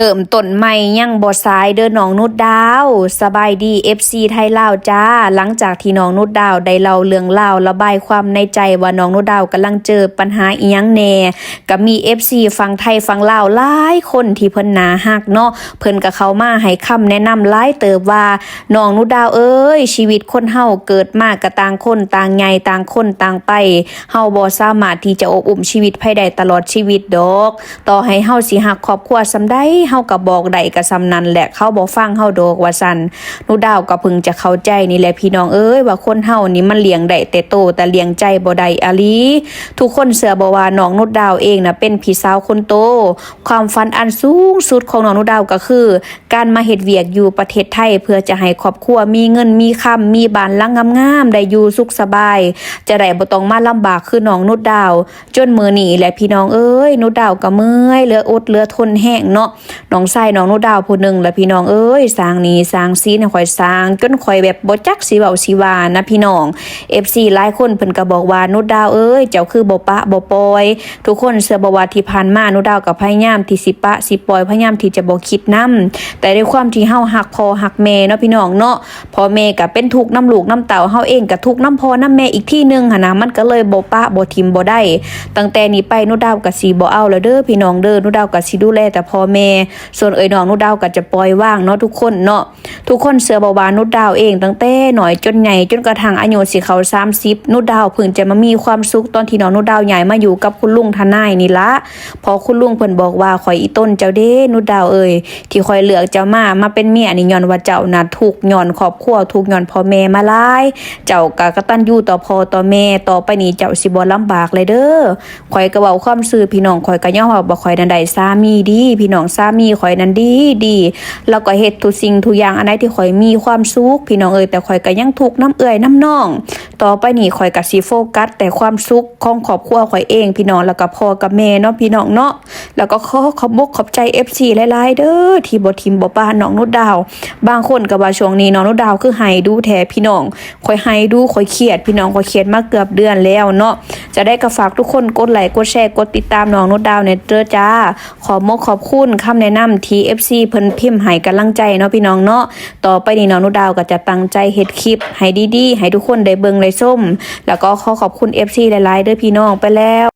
ເລີ່ມຕົ້ນໃໝ່ຍັງບໍ່ສາຍເດີ້ນ້ອງນຸດດາວ. ສະບາຍດີ ເອັຟຊີ ໄທລາວຈ້າ. ຫຼັງຈາກທີ່ນ້ອງນຸດດາວໄດ້ເລົ່າເລື່ອງລາວລະບາຍຄວາມໃນໃຈວ່ານ້ອງນຸດດາວກຳລັງເຈີປັນຫາອີ່ຫຍັງແດ່, ກໍມີ ເອັຟຊີ ຝັ່ງໄທຝັ່ງລາວຫຼາຍຄົນທີ່ເພິ່ນໜ້າຮັກເນາະ, ເພິ່ນກໍເຂົ້າມາໃຫ້ຄຳແນະນຳຫຼາຍເຕີບວ່າ ນ້ອງນຸດດາວເອີຍ, ຊີວິດຄົນເຮົາເກີດມາກໍຕ່າງຄົນຕ່າງໃຫຍ່, ຕ່າງຄົນຕ່າງໄປ, ເຮົາບໍ່ສາມາດທີ່ຈະອົບອຸ່ມຊີວິດໃຜໄດ້ຕະຫຼອດຊີວິດດອກ. ຕໍ່ໃຫ້ເຮົາຊິຮັກຄອບຄົວສ່ຳໃດ, ເຮົາກໍບອກໄດ້ກໍສ່ຳນັ້ນແຫຼະ, ເຂົາບໍ່ຟັງເຮົາດອກ ວ່າຊັ້ນ. ນຸດດາວກໍເພິ່ງຈະເຂົ້າໃຈນີ້ແຫຼະພີ່ນ້ອງເອີຍ, ວ່າຄົນເຮົານີ້ມັນລ້ຽງໄດ້ແຕ່ໂຕ, ແຕ່ລ້ຽງໃຈບໍ່ໄດ້ອີ່ຫຼີ. ທຸກຄົນເຊື່ອບໍ່ວ່ານ້ອງນຸດດາວເອງນະເປັນພີ່ສາວຄົນໂຕ? ຄວາມຝັນອັນສູງສຸດຂອງນ້ອງນຸດດາວກໍຄື ການມາເຮັດວຽກຢູ່ປະເທດໄທ ເພື່ອຈະໃຫ້ຄອບຄົວມີເງິນມີຄຳ, ມີບ້ານຫຼັງງາມໆ, ໄດ້ຢູ່ສຸກສະບາຍ, ຈະໄດ້ບໍ່ຕ້ອງມາລຳບາກຄືນ້ອງນຸດດາວ. ຈົນມື້ນີ້ແຫຼະພີ່ນ້ອງເອີຍ, ນຸດດາວກໍເມື່ອຍເຫຼືອອົດເຫຼືອທົນແຮງເນາະ. ນ້ອງຊາຍນ້ອງນຸດດາວຜູ້ໜຶ່ງແຫຼະພີ່ນ້ອງເອີຍ, ສ້າງໜີ້ສ້າງສິນໃຫ້ຂ້ອຍ, ສ້າງຈົນຂ້ອຍແບບບໍ່ຈັກຊິເວົ້າຊິວ່ານະພີ່ນ້ອງ. ເອັຟຊີ ຫຼາຍຄົນເພິ່ນກໍບອກວ່າ ນຸດດາວເອີຍ, ເຈົ້າຄືບໍ່ປະບໍ່ປ່ອຍ? ທຸກຄົນເຊື່ອບໍ່ວ່າທີ່ຜ່ານມາ ນຸດດາວກໍພະຍາຍາມທີ່ຊິປະຊິປ່ອຍ, ພະຍາຍາມທີ່ຈະບໍ່ຄິດນຳ, ແຕ່ດ້ວຍຄວາມທີ່ເຮົາຮັກພໍ່ຮັກແມ່ເນາະພີ່ນ້ອງເນາະ, ພໍ່ແມ່ກໍເປັນທຸກນຳລູກນຳເຕົ້າ, ເຮົາເອງກໍທຸກນຳພໍ່ນຳແມ່ອີກທີໜຶ່ງຫັ້ນນະ, ມັນກໍເລີຍບໍ່ປະບໍ່ຖິ້ມບໍ່ໄດ້. ຕັ້ງແຕ່ນີ້ໄປ ນຸດດາວກໍຊິບໍ່ເອົາແລ້ວເດີ້ພີ່ນ້ອງເດີ້, ນຸດດາວກໍຊິດູແລແຕ່ພໍ່ແມ່, ສ່ວນເອື້ອຍນ້ອງ ນຸດດາວກໍຈະປ່ອຍວາງເນາະ ທຸກຄົນເນາະ. ທຸກຄົນເຊື່ອບໍ່ວ່າ ນຸດດາວເອງຕັ້ງແຕ່ນ້ອຍຈົນໃຫຍ່, ຈົນກະທັ່ງອາຍຸຊິເຂົ້າສາມສິບ, ນຸດດາວເພິ່ງຈະມາມີຄວາມສຸກຕອນທີ່ນ້ອງນຸດດາວຍ້າຍມາຢູ່ກັບຄຸນລຸງທະນາຍນີ້ລະ. ເພາະຄຸນລຸງເພິ່ນບອກວ່າ ຂ້ອຍອີ່ຕົນເຈົ້າເດ້ ນຸດດາວເອີຍ, ທີ່ຂ້ອຍເລືອກເຈົ້າມາ ມາເປັນເມຍນີ້ ຍ້ອນວ່າເຈົ້ານະທຸກຍ້ອນຄອບຄົວ, ທຸກຍ້ອນພໍ່ແມ່ມາຫຼາຍ. ເຈົ້າກະກະຕັນຍູຕໍ່ພໍ່ຕໍ່ແມ່, ຕໍ່ໄປນີ້ເຈົ້າຊິບໍ່ລຳບາກເລີຍເດີ້. ຂ້ອຍກໍເວົ້າຄວາມຊື່ພີ່ນ້ອງ, ຂ້ອຍກໍຍອມຮັບວ່າຂ້ອຍນັ້ນໄດ້ສາມີດີພີ່ນ້ອງ, ສາມີຂ້ອຍນັ້ນດີດີ, ລາວກໍເຮັດທຸກສິ່ງທຸກຢ່າງອັນໃດທີ່ຂ້ອຍມີຄວາມສຸກພີ່ນ້ອງເອີຍ, ແຕ່ຂ້ອຍກໍຍັງທຸກນຳເອື້ອຍນຳນ້ອງ. ຕໍ່ໄປນີ້ຂ້ອຍກໍຊິໂຟກັສແຕ່ຄວາມສຸກຂອງຄອບຄົວຂ້ອຍເອງພີ່ນ້ອງ, ແລ້ວກໍພໍ່ກັບແມ່ເນາະພີ່ນ້ອງເນາະ. ແລ້ວກໍຂໍຂອບອົກຂອບໃຈ ເອັຟຊີ ຫຼາຍໆເດີ້ ທີ່ບໍ່ຖິ້ມບໍ່ປະນ້ອງນຸດດາວ. ບາງຄົນກໍວ່າ ຊ່ວງນີ້ນ້ອງນຸດດາວຄືໄຫ້ດຸແທ້ພີ່ນ້ອງ. ຂ້ອຍໄຫ້ດຸ, ຂ້ອຍຄຽດພີ່ນ້ອງ, ຂ້ອຍຄຽດມາເກືອບເດືອນແລ້ວເນາະ. ຈະໄດ້ກໍຝາກທຸກຄົນກົດໄລ ກົດແຊ ກົດຕິດຕາມນ້ອງນຸດດາວແດ່ເດີ້ຈ້າ. ຂອບມົກຂອບຄຸນຄຳແນະນຳທີ່ ເອັຟຊີ ເພິ່ນພິມໃຫ້ກຳລັງໃຈເນາະພີ່ນ້ອງເນາະ. ຕໍ່ໄປນີ້ນ້ອງນຸດດາວກໍຈະຕັ້ງໃຈເຮັດຄລິບໃຫ້ດີໆ ໃຫ້ທຸກຄົນໄດ້ເບິ່ງໄດ້ຊົມ. ແລ້ວກໍຂໍຂອບຄຸນ ເອັຟຊີ ຫຼາຍໆເດີ້ພີ່ນ້ອງ. ໄປແລ້ວ.